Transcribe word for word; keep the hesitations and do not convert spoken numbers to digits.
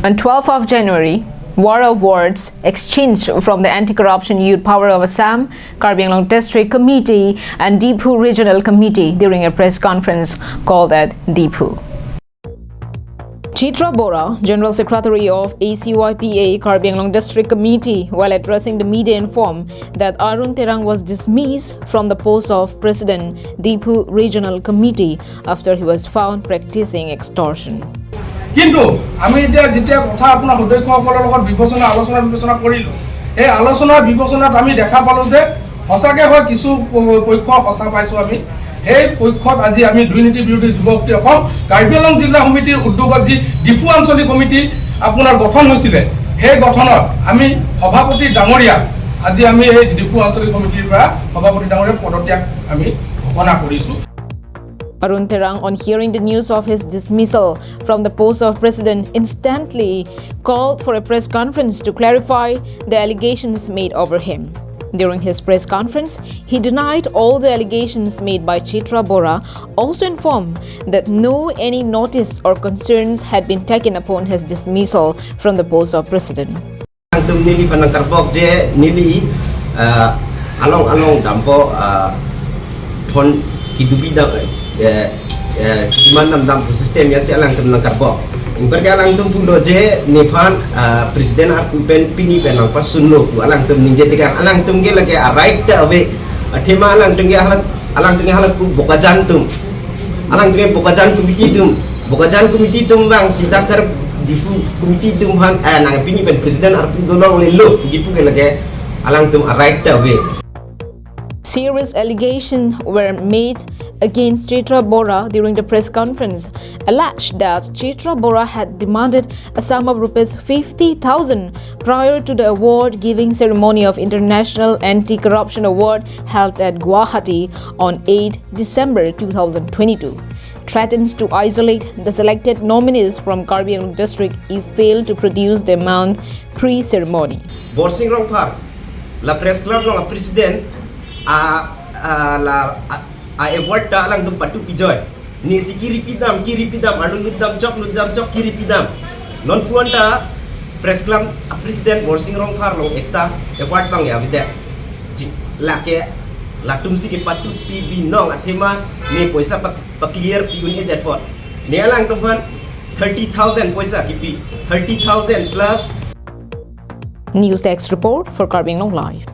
On twelfth of January, were awards exchanged from the Anti-Corruption Youth Power of Assam, Karbi Anglong District Committee and Diphu Regional Committee during a press conference called at Diphu. Chitra Bora, General Secretary of A C Y P A Karbi Anglong District Committee, while addressing the media, informed that Arun Terang was dismissed from the post of President, Diphu Regional Committee, after he was found practicing extortion. কিন্তু আমি এতিয়া যেতিয়া কথা আপোনাৰ সদস্যসকলৰ লগত বিবেচনা, আলোচনা বিবেচনা কৰিলোঁ, সেই আলোচনা বিবেচনাত আমি দেখা পালোঁ যে সঁচাকৈ হয় কিছু প-, পক্ষ সঁচা পাইছোঁ আমি। সেই পক্ষত আজি আমি দুৰ্নীতি বিৰোধী যুৱ শক্তি অসম কাৰ্বি আংলং জিলা সমিতিৰ উদ্যোগত যি ডিফু আঞ্চলিক সমিতি আপোনাৰ গঠন হৈছিলে, সেই গঠনত আমি সভাপতি ডাঙৰীয়া, আজি আমি এই ডিফু আঞ্চলিক সমিতিৰ পৰা সভাপতি ডাঙৰীয়া পদত্যাগ আমি ঘোষণা কৰিছোঁ। Arun Terang, on hearing the news of his dismissal from the post of president, instantly called for a press conference to clarify the allegations made over him. During his press conference, he denied all the allegations made by Chitra Bora, also informed that no any notice or concerns had been taken upon his dismissal from the post of president. Alangtum neliphan nangkarbok je neli, ah, along along dampo, ah, phone kidubi dam, eh, eh, kiman dam dam system ya si alangtum nangkarbok. Ingper ke alangtum pulo je nephan, ah, president arpu pen pini pen nangpasunlo pu alangtum ningje tekang, alangtum ke lake a right ta ave. Athema alangtum ke halat, alangtum ke halat pu Bokajan atum. Alangtum ke Bokajan committee atum. Bokajan committee atum bang sita kar Diphu committee atum aphan, eh, nang pini pen president arpu dolonglelo pu kipu ke lake alangtum a right ta ave. Serious allegations were made against Chitra Bora during the press conference, alleged that Chitra Bora had demanded a sum of rupees fifty thousand prior to the award-giving ceremony of International Anti-Corruption Award held at Guwahati on eighth December two thousand twenty-two, threatens to isolate the selected nominees from Karbi Anglong district if failed to produce the amount pre-ceremony. Borsing Rongphar, la press club along a president, a, a, la, a, a award ta alangtum patu pijoi. Nesi kiri pidam, kiri pidam, arlu lut dam chok, lut dam chok, kiri pidam. Non puan ta press club a president Borsing Rongphar along ekta award bang ya bide. Ji, lake, latum si ke patu pi binong athema ne poisa pa, pa clear pi un-e det pot. Ne alangtum aphan thirty thousand poisa kipi, thirty thousand plus. News Desk report for Karbi Anglong Live.